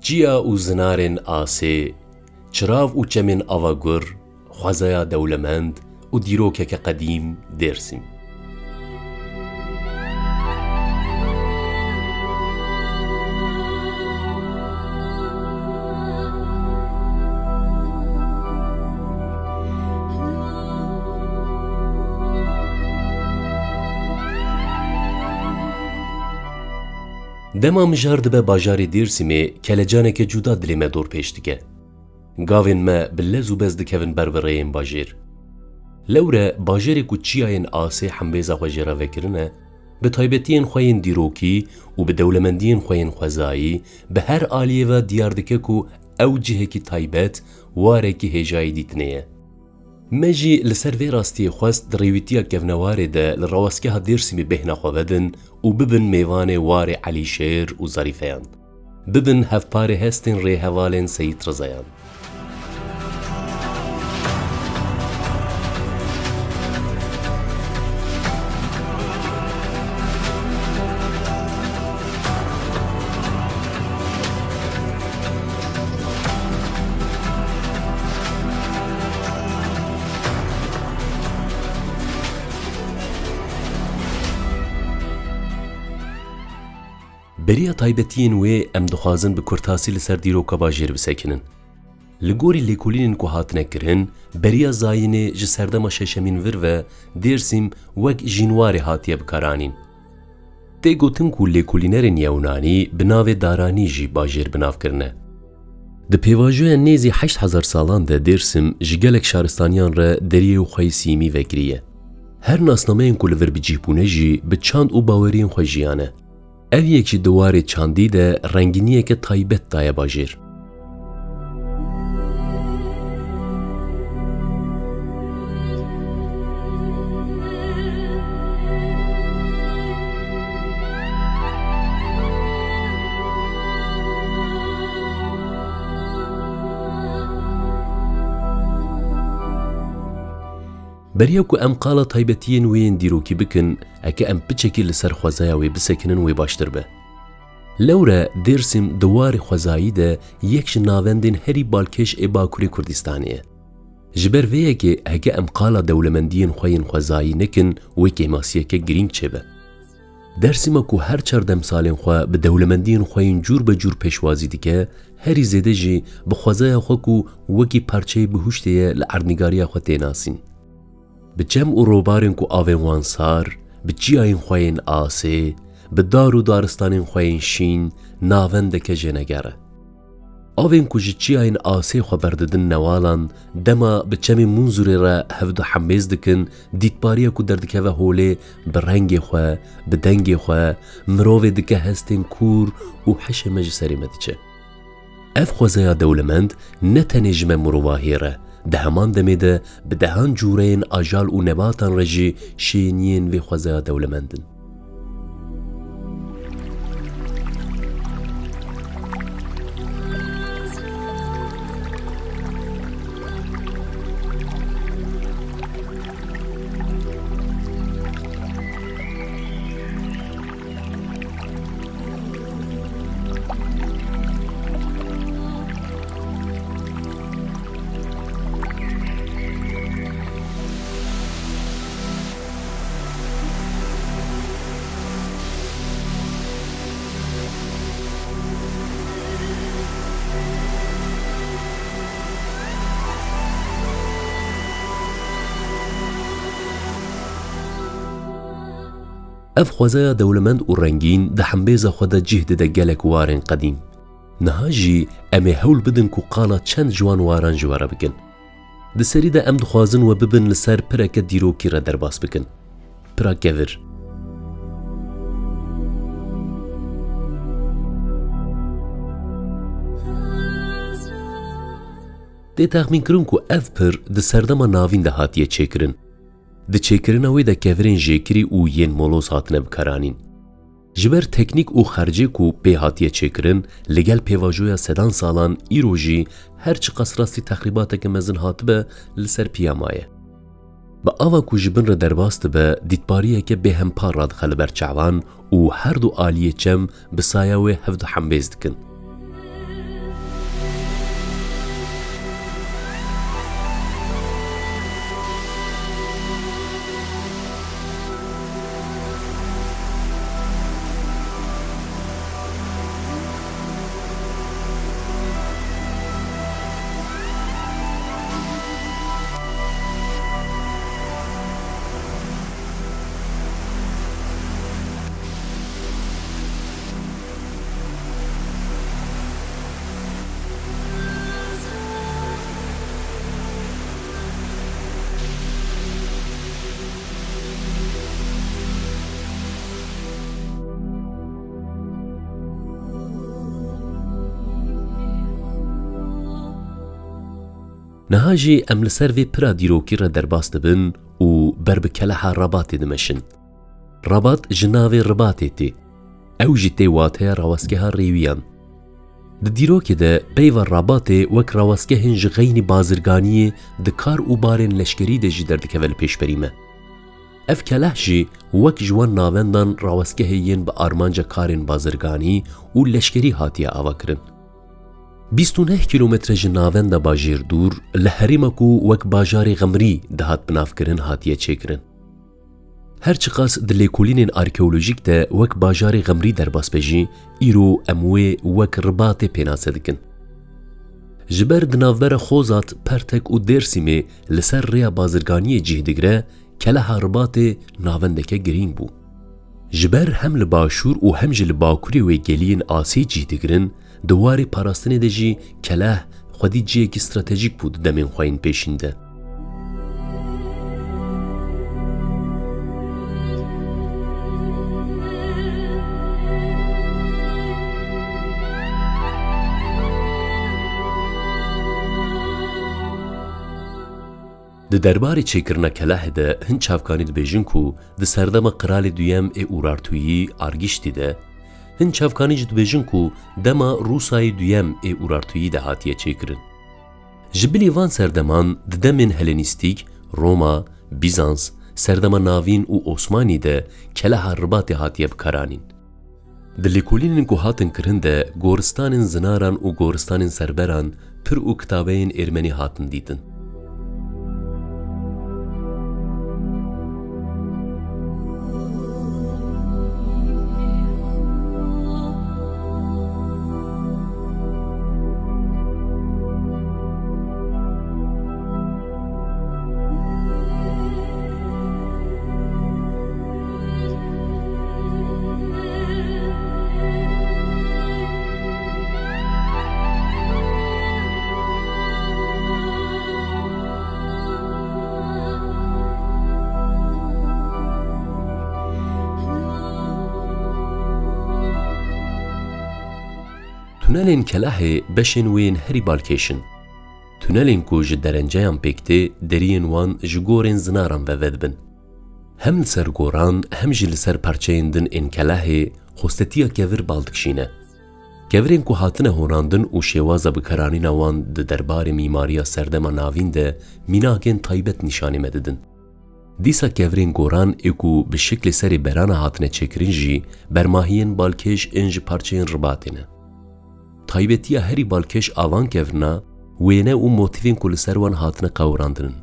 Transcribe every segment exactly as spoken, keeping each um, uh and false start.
Çiya û zinarên asê, çirav û çemên ava gur, xwezaya dewlemend û dîrokeke qedîm Dêrsim. Dema mijar dibe bajarê Dêrsimê, kelecaneke cuda dilê me dorpêç dike. Gavên me bi lez û bez dikevin ber bi rêyên bajêr. Lewre bajêrê ku çiyayên asê hembêza xwe jê re vekirine, bi taybetiyên xwe yên dîrokî û bi dewlemendiyên xwe yên xwezayî, bi her aliyê ve diyar dike ku ew cihekî taybet, warekî hêjayî dîtinê ye. Me jî li ser vê rastiyê xwest di rêwîtiya kevnewarê de li rewestgeha Dêrsimê bêhna xwe vedin û bibin mêvanê warê Elîşêr û Zarîfeyan. Bibin hevparê hestên rêhevalên Seyîd Rizayan. Beriya taybetiyên wê em dixwazin bi kurtasî li ser dîroka bajêr bisekinin. Li gorî lêkolînên ku hatine kirin, beriya zayînê ji serdema şeşemîn vir ve Dêrsim wek jînwarê hatiye bikaranîn. Tê gotin ku lêkolînerên Yewnanî bi navê Daranî jî bajêr bi nav kirine. Di pêvajoya nêzî heşt hezar salan de Dêrsim ji gelek şaristaniyan re deriyê xwe yî sîmî vekiriye. Her nasnameyên ku li vir bi cih bûne jî bi çand û baweriyên xwe jiyane. Ev yek jî di warê çandî de rengîniyeke taybet daye bajêr. Beriya ku em qala taybetiyên wê yên dîrokî bikin, heke em piçekî li ser xwezaya wê bisekinin wê baştir be. Lewre Dêrsim di warê xwezayî de yek ji navendên herî balkêş ê Bakurê Kurdistanê ye. Ji ber vê yekê heke em qala dewlemendiyên xwe yên xwezayî nekin, wê kêmasiyeke girîng çêbe. Dêrsima ku her çar demsalên xwe bi dewlemendiyên xwe yên cûr be cûr pêşwazî dike, herî zêde jî bi xwezaya xwe ku wekî parçeyê bihuştê ye li erdnîgariya xwe tê nasîn. Bi çem û robarên ku avên wan sar, bi çiyayên xwe yên asê, bi dar û daristanên xwe yên şîn, navendeke jêneger e. Avên ku ji çiyayên asê xwe berdidin newalan, dema bi çemê Munzurê re hevdu hembêz dikin, dîtbariya ku derdikeve holê bi rengê xwe, bi dengê xwe, mirovê dike hestên kûr û hişê me ji serê me diçe. Ev xwezaya dewlemend ne tenê ji me mirovahiyê re, di heman demê de bi dehan cûreyên ajal û nebatan re jî şêniyên vê xwezaya dewlemend in. Ev xwezaya dewlemend û rengîn di hembêza xwe de cih dide gelek warên qedîm. Niha jî em ê hewl bidin ku qala çend ji wan waran ji we re bikin. Di serî de em dixwazin we bibin li ser pireke dîrokî re derbas bikin. Pira kevir. Tê texmînkirin ku ev pir di serdema navîn de hatiye çêkirin. Di çêkirina wê de kevirên jêkirî û yên moloz hatine bikaranîn. Ji ber teknîk û xercê ku pê hatiye çêkirin, li gel pêvajoya sedan salan îro jî her çiqas rastî texrîbateke mezin hatibe, li ser piya maye. Bi ava ku ji bin re derbas dibe, dîtbariyeke bêhempa radixe li ber çavan û her du aliyê çem bi saya wê hevdu hembêz dikin. Niha jî em li ser vê pira dîrokî re derbas dibin û ber bi keleha Rabatê dimeşin. Rabat ji navê Ribatê tê. Ew jî tê wateya rawestgeha rêwiyan. Di dîrokê de peyva Rabatê wek rawestgehên ji xeynî bazirganiyê di kar û barên leşkerî de jî derdikeve li pêşberî me. Ev keleh jî wek ji wan navendan rawestgehê yên bi armanca karên bazirganî û leşkerî hatiye avakirin. Bîst û neh kîlometre ji navenda bajêr dûr, li herêma ku wek bajarê Xemrî dihat binavkirin, hatiye çêkirin. Her çiqas di lêkolînên arkeolojîk de wek bajarê Xemrî derbas be jî, îro em wê wek Ribatê pênase dikin. Ji ber di navbera Xozat, Pertek û Dêrsimê li ser rêya bazirganiyê cih digire, keleha Ribatê navendeke girîng bû. Ji ber hem li başûr û hem jî li bakurê wê geliyên asê cih digirin, di warê parastinê de jî keleh xwedî cihekî stratejîk bû di demên xwe yên pêşîn de. Di derbarê çêkirina kelehê de hin çavkanî dibêjin ku di serdema Qiralê Duyem ê Urartuyî, Argiştî de, hin çavkanî jî dibêjin ku dema Rûsayê Duyem ê Urartuyî de hatiye çêkirin. Ji bilî van serdeman di demên Helenîstîk, Roma, Bîzans, Serdema Navîn û Osmanî de keleha Ribatê hatiye bikaranîn. Di lêkolînên ku hatin kirin de goristanên zinaran û goristanên serberan, pir û kitabeyên êrmenî hatin dîtin. Tunelên kelehê beşên wê yên herî balkêş in. Tunelên ku ji derenceyan pêk tê, deriyên wan ji gorên zinaran ve vedibin. Hem li ser goran, hem jî li ser parçeyên din ên kelehê xwestetiya kevir bal dikişîne. Kevirên ku hatine honandin û şêwaza bikaranîna wan di derbarê mîmariya Serdema Navîn de mînakên taybet nîşanî me didin. Dîsa kevirên goran ê ku bi şeklê serê berana hatine çêkirin jî bermahiyên balkêş ên ji parçeyên Ribatê ne. Taybetiya herî balkêş a van kevirina wêne û motîfên ku li ser wan hatine qewirandin in.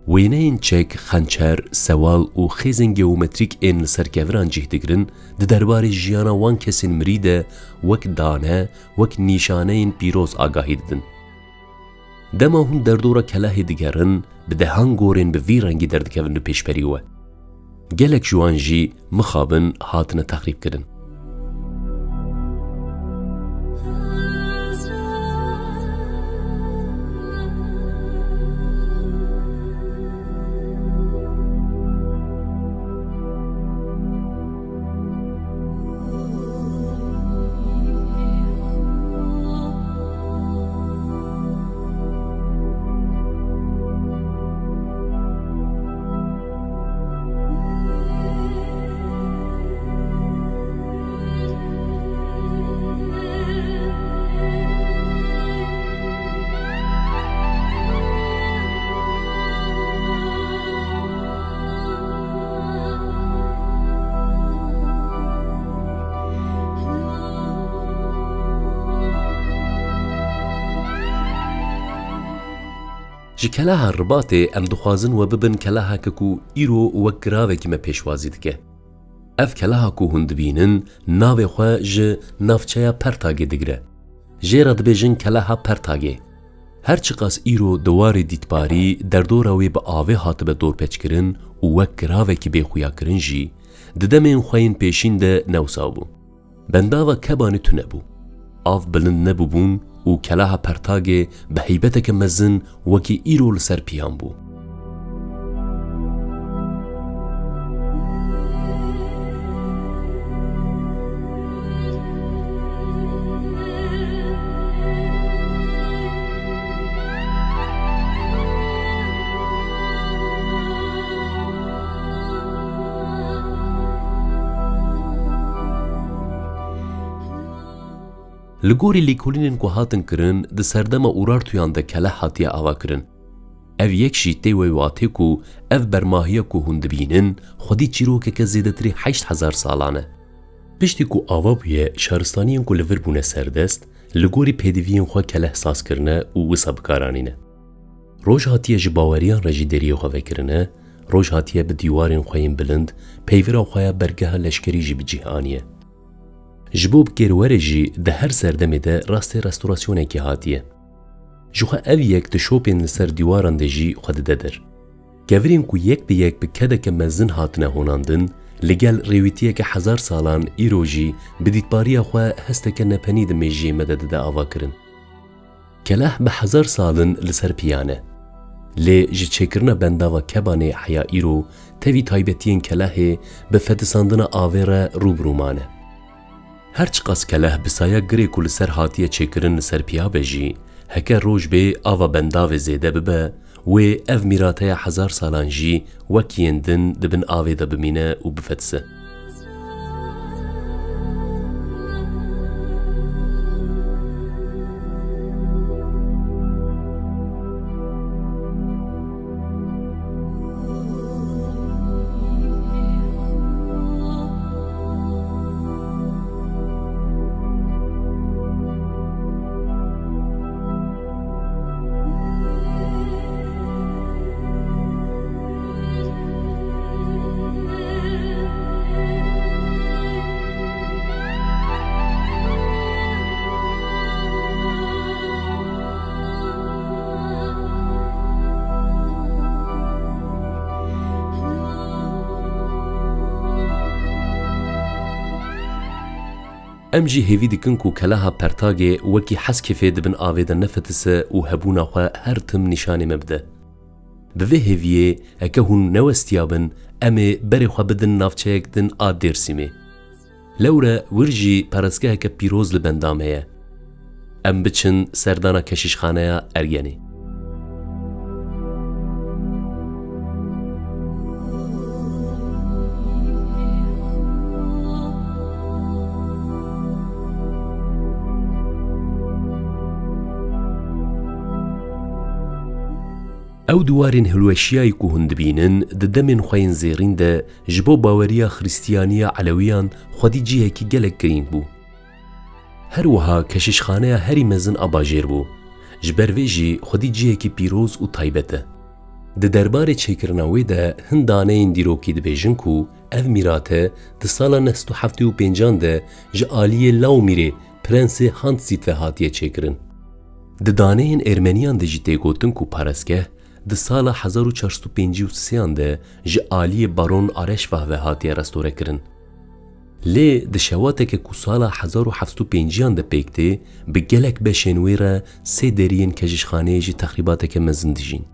Wêneyên çek, xençer, sewal û xêzên geometrîk ên li ser keviran cih digirin, di derbarê jiyana wan kesên mirî de wek dane, wek nîşaneyên pîroz agahî didin. Dema hûn derdora kelehê digerin, bi dehan gorên bi vî rengî derdikevin bi pêşberî we. Gelek ji wan jî mixabin hatine texrîbkirin. Ji keleha Ribatê em dixwazin we bibin keleheke ku îro wek giravekî me pêşwazî dike. Ev keleha ku hûn dibînin, navê xwe ji navçeya Pertagê digire. Jê re dibêjin keleha Pertagê. Her çiqas îro di warê dîtbarî derdora wê bi avê hatibe dorpêçkirin û wek giravekî bê xuyakirin jî, di demên xwe yên pêşîn de ne wisa bû. Bendava Kebanê tune bû. Av bilind nebûbûn û keleha Pertagê bi heybeteke mezin wekî îro li ser piyan bû. Li gorî lêkolînên ku hatin kirin, di serdema Urartuyan de keleh hatiye avakirin. Ev yek jî tê wê watê ku ev bermahiya ku hûn dibînin, xwedî çîrokeke zêdetirî heşt hezar salan e. Piştî ku ava bûye, şaristaniyên ku li vir bûne serdest, li gorî pêdiviyên xwe keleh saz kirine û wisa bi kar anîne. Roj hatiye ji baweriyan re jî deriyê xwe vekirine, roj hatiye bi dîwarên xwe yên bilind, peyvira xwe ya bergeha leşkerî jî bi cih aniye. Ji bo bikêrwere jî di her serdemê de rastê restorasyonekê hatiye. Ji xwe ev yek di şopên li ser dîwaran de jî xwe dide der. Kevirên ku yek bi yek bi kedeke mezin hatine honandin, li gel rêwîtiyeke hezar salan îro jî bi dîtbariya xwe hesteke nepenî di mêjiyê me de dide avakirin. Keleh bi hezar sal in li ser piya ne. Lê ji çêkirina bendava Kebanê heya îro tevî taybetiyên kelehê bi fetisandina avê re rû bi rû mane. Her çiqas keleh bi saya girê ku li ser hatiye çêkirin li ser piya be jî, heke roj bê ava bendavê zêde bibe, wê ev mîrateya hezar salan jî wek yên din di bin avê de bimîne û bifetise. Em jî hêvî dikin ku keleha Pertagê wekî Heskêfê di bin avê de nefetise û hebûna xwe her tim nîşanê me bide. Bi vê hêviyê, heke hûn newestiyabin, em ê berê xwe bidin navçeyek din a Dêrsimê. Lewre wir jî parêzgeheke pîroz li benda me ye. Em biçin serdana keşîşxaneya Ergenê. Ew diwarên hilweşiyayî ku hûn dibînin, di demên xwe yên zêrîn de ji bo baweriya Xrîstiyaniya Elewiyan xwedî cihekî gelek girîng bû. Her wiha keşîşxaneya herî mezin a bajêr bû. Ji ber vê jî xwedî cihekî pîroz û taybet e. Di derbarê çêkirina wê de hin daneyên dîrokî dibêjin ku ev mîrate di sala neh sed û heftê û pêncan de ji aliyê Laomîrê, Prensê Hantsît ve hatiye çêkirin. Di daneyên Ermeniyan de jî tê gotin ku parêzgeh di sala hezar û çar sed û pêncî û sêyan de ji aliyê Baron Areşvah ve hatiye restore kirin. Lê di şewateke ku sala hezar û heft sed û pênciyan de pêk tê, bi gelek beşên wê re sê deriyên keşîşxaneyê jî texrîbateke mezin dijîn.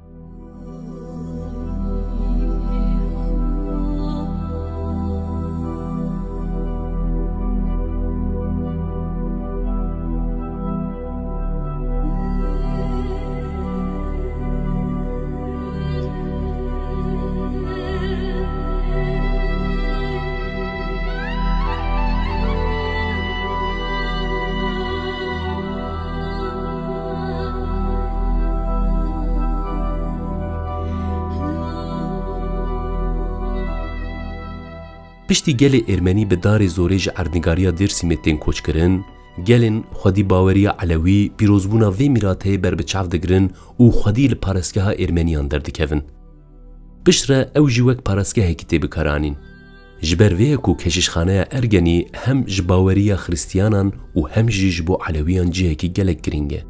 Piştî gelê Ermenî bi darê zorê ji erdnîgariya Dêrsimê tên koçkirin, gelên xwedî baweriya Elewî pîrozbûna vê mîrateyê ber bi çav digirin û xwedî li parêzgeha Ermeniyan derdikevin. Piştre ew jî wek parêzgehekî tê bikaranîn. Ji ber vê ye ku keşîşxaneya Ergenî hem ji baweriya Xristiyanan û hem jî ji bo Elewiyan cihekî gelek girîng e.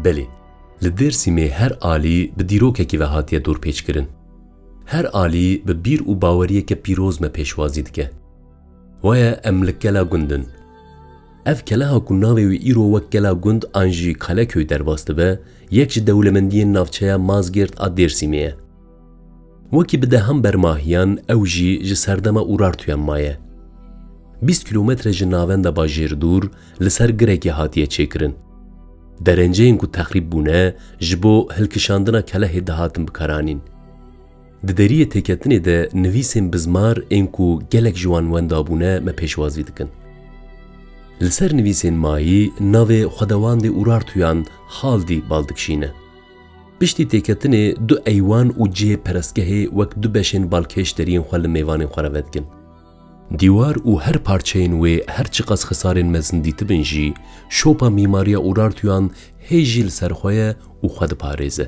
Belê, li Dêrsimê her alî bi dîrokekî ve hatiye dorpêçkirin. Her alî bi bîr û baweriyeke pîroz me pêşwazî dike. Waya em li Kela Gund in. Ev keleha ku navê wî îro wek Kela Gund an jî Kaleköy derbas dibe, yek ji dewlemendiyên navçeya Mazgêrt a Dêrsimê ye. Wekî bi dehan bermahiyan ew jî ji serdema Urartuyan maye. Bîst kîlometre ji navenda bajêr dûr li ser girekê hatiye çêkirin. Derenceyên ku texrîb bûne ji bo hilkişandina kelehê dihatin bikaranîn. Di deriyê têketinê de nivîsên bizmar ên ku gelek ji wan wenda bûne me pêşwazî dikin. Li ser nivîsên mayî navê xwedewandê Urartuyan Haldî bal dikişîne. Piştî têketinê du eywan û cihê perestgehê wek du beşên balkêş deriyên xwe li mêvanên xwe re vedikin. Dîwar û her parçeyên wê her çiqas xisarên mezin dîtibin jî, şopa mîmariya Urartuyan hê jî li ser xwe ye û xwe diparêze.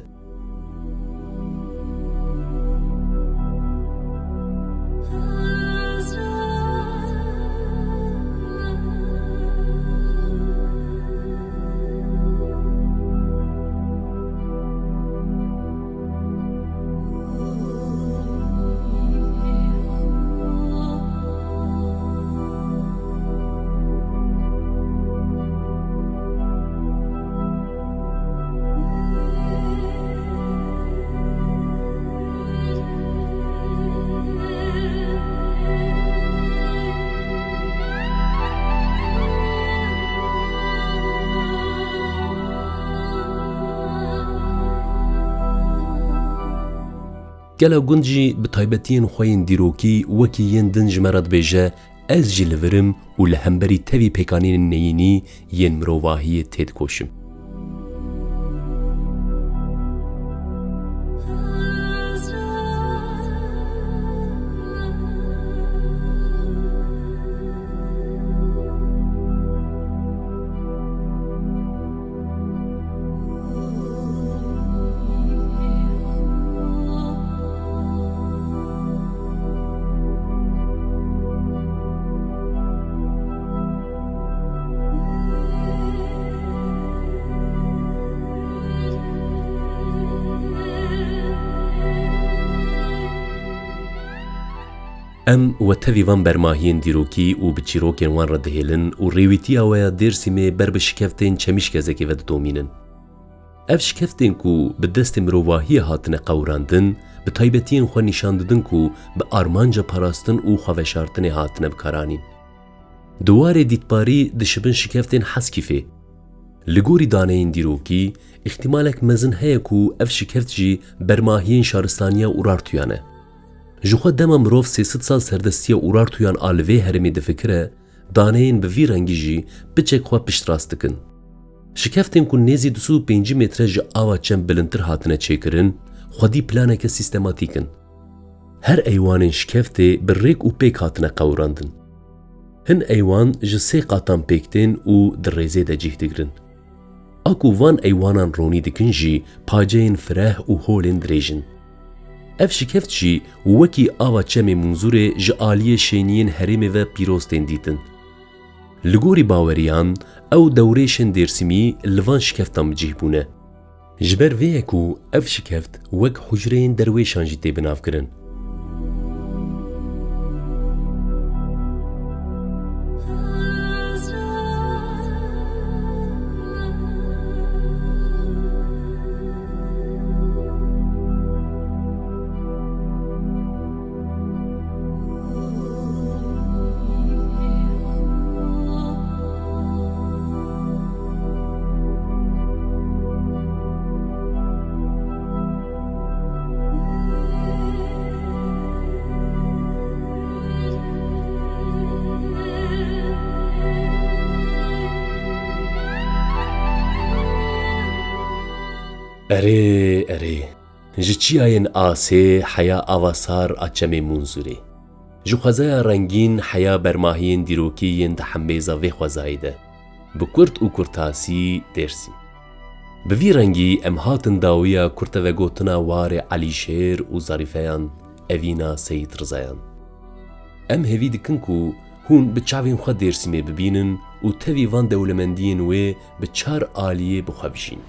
Kela Gund jî bi taybetiyên xwe yên dîrokî wekî yên din ji me re dibêje, ez jî li vir im û li hemberî tevî pêkanînên neyînî yên mirovahiyê têdikoşim. Em we tevî van bermahiyên dîrokî û bi çîrokên wan re dihêlin û rêwîtiya we ya Dêrsimê ber bi şikeftên Çemîşkezekê ve didomînin. Ev şikeftên ku bi destê mirovahiyê hatine qewirandin, bi taybetiyên xwe nîşan didin ku bi armanca parastin û xweveşartinê hatine bikaranîn. Di warê dîtbarî dişibin şikeftên Heskîfê. Li gorî daneyên dîrokî, îhtimalek mezin heye ku ev şikeft jî bermahiyên şaristaniya Urartuyan e. Ji xwe dema mirov sê sed sal serdestiya Urartuyan a li vê herêmê difikire, daneyên bi vî rengî jî piçek xwe piştrast dikin. Şikeftên ku nêzî du sed û pêncî metre ji ava çem bilindtir hatine çêkirin, xwedî planeke sîstematîk in. Her eywanên şikeftê bi rêk û pêk hatine qewirandin. Hin eywan ji sê qatan pêk tên û di rêzê de cih digirin. A ku van eywanan ronî dikin jî paceyên fireh û holên dirêj in. Ev şikeft jî wekî ava çemê Munzurê ji aliyê şêniyên herêmê ve pîroz tên dîtin. Li gorî baweriyan, ew dewrêşên Dêrsimî li van şikeftan bi cih bûne. Ji ber vê ye ku ev şikeft wek hucreyên derwêşan jî tê binavkirin. Erê, erê. Ji çiyayên asê heya ava sar a çemê Munzurê. Ji xwezaya rengîn heya bermahiyên dîrokî yên di hembêza vê xwezayê de. Bi kurt û kurtasî Dêrsim. Bi vî rengî em hatin dawiya kurtevegotina warê Elîşêr û Zarîfeyan, Evîna Seyîd Rizayan. Em hêvî dikin ku hûn bi çavên xwe Dêrsimê bibînin û tevî van dewlemendiyên wê bi çar aliyê bi xwe bijîn.